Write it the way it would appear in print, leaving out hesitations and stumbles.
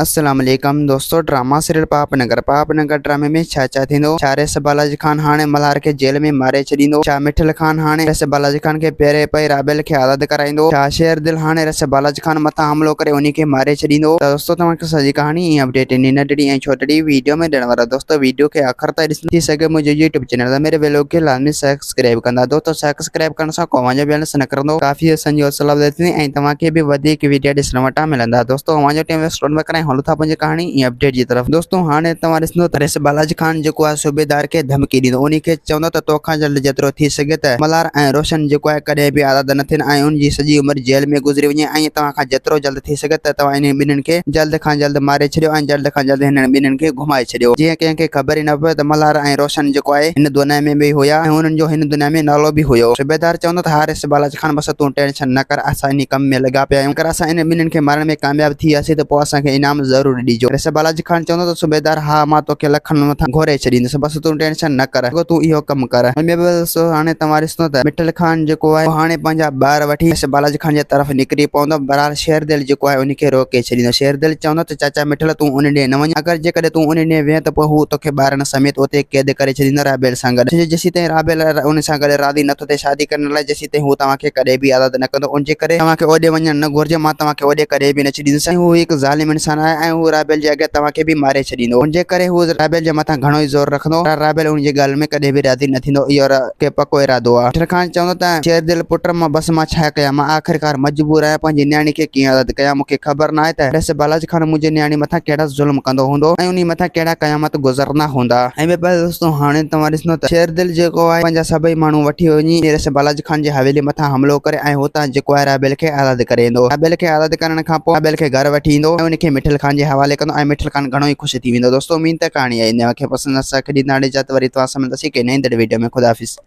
السلام عليڪم دوستو ڊراما سيريل پاپ نگر پاپ نگر ڊرامي ۾ ڇا ڇا ٿيندو ڇا ريس بالاجي خان هاڻي ملهار کي جيل ۾ ماري ڇڏيندو ڇا مٺل خان هاڻي ريس بالاجي خان کي پيري پئي رابيل کي آزاد ڪرائيندو ڇا شير دل هاڻي ريس بالاجي خان مٿان حملو ڪري انهي کي ماري ڇڏيندو ته دوستو توهان کي سڄي ڪهاڻي ۽ اپڊيٽ انهي ننڍڙي ۽ ڇوٽڙي ويڊيو ۾ ڏيڻ وارا دوستو ويڊيو کي آخر تائين ڏسندا ٿي سگهي منهنجو يوٽيوب چينل ته ميري ويلوگ کي لازمي سبسڪرائب ڪندا دوستو سبسڪرائب ڪرڻ سان ڪو اوهان جو بيلنس نه ڪرندو ڪافي اسان جي حوصلا افزائي ٿيندي ۽ توهان کي به وڌيڪ ويڊيا ڏسڻ وٽان ملندا دوستو اوهان جو ٽيم ويسٽ نه ڪرائي هلون ٿا پنهنجي ڪهاڻي ۽ اپڊيٽ جي طرف دوستو هاڻي توهان ڏسندو ته ريس بالاجي خان جيڪو آهي صوبيدار کي ڌمڪي ڏيندو انهي کي چوندو ته توکان جلد جيترو ٿي سگهي ته ملهار ۽ روشن جيڪو آهي ڪڏهن به آزاد نه ٿين ۽ ان جي سڄي عمر جيل ۾ گذري وڃي ۽ توهان کان جيترو جلد ٿي سگهي ته توهان انهن ٻنهين کي جلد کان جلد ماري ڇڏيو ۽ جلد کان جلد هنن ٻنهين کي گهمائي ڇڏيو، جيئن ڪنهن کي خبر ئي نه پوي ته ملهار ۽ روشن جيڪو آهي هن دنيا ۾ به هيا ۽ انهن جو هن دنيا ۾ نالو به هيو. صوبيدار چوندو ته ها ريس بالاچ خان بس تون ٽينشن نه ڪر اسان انهي ڪم ۾ لڳا پيا آهيون اگر اسان انهن ٻنهين کي مارڻ ۾ ڪامياب ٿي وياسين ته پوء اسان کي انعام ضرور ڏجو. ريس بالاچ خان چوندو ته صوبيدار ها مان توکي لکن مٿان گهوري ڇڏيندس بس تون ٽينشن نه ڪر رڳو تون اهو ڪم ڪر. ۽ ٻيو بس هاڻي توهان ڏسندو ته مٺل خان جيڪو آهي اهو هاڻي پنهنجا ٻار وٺي ريس بالاچ خان جي طرف نڪري پوندو بهرحال شيردل جيڪو آهي ان کي روڪي ڇڏيندو. شيردل چوندو ته چاچا مٺل تون ان ڏي نه وڃ. اگر جيڪڏهن تون ان ڏي وئين ته پوء هو توکي ٻارن سميت اتي قيد ڪري ڇڏيندو رابيل سان گڏ. ڇو جو جيسيتائين رابيل ان سان گڏ راضي نٿو ٿئي شادي ڪرڻ لاء جيسيتائين هو توهان کي ڪڏهن به آزاد نه ڪندو. ان جي ڪري توهان کي اوڏي وڃڻ نه گهرجي. مان توهان کي اوڏي ڪڏهن به نه ڇڏيندس ۽ هو هڪ ظالم انسان آهي ۽ هو رابيل جي اڳيان توهان کي به ماري ڇڏيندو. ان جي ڪري هو رابيل جي مٿان گهڻو ئي زور رکندو پر رابيل ان جي ڳالهين ۾ ڪڏهن به راضي نه ٿيندو. اهو کي پڪو ارادو آ. مٺل خان چوندو ته شيردل پٽ مان بس مان ڇا ڪيان مان آخرڪار مجبور آهيان پنهنجي نياڻي کي ڪيئن آزاد ڪيان مون کي خبر ناهي ته رئيس بالاچ خان منهنجي نياڻي مٿان ڪهڙا ظلم ڪندو هوندو ۽ انهي مٿان ڪهڙا قيامت گذرندا هوندا. ۽ ٻئي پاسي دوستو هاڻي توهان ڏسندو ته شيردل جيڪو آهي پنهنجا سڀئي ماڻهو وٺي وڃي رئيس بالاچ خان جي حويلي مٿان حملو ڪري ۽ هتان جيڪو آهي رابيل کي آزاد ڪري ايندو رابيل کي آزاد ڪرڻ کان پوء رابيل کي گهر وٺي ايندو ۽ ان کي مٺل خان جي حوالي ڪندو ۽ مٺل خان گهڻو ئي خوش ٿي ويندو دوستو اميد ته ڪهاڻي آئينده اوهان کي پسند اسان کي ڏيندا اجازت وري توهان سان ملنداسين ڪنهن نئين ايندڙ ويڊيو ۾ خدا حافظ.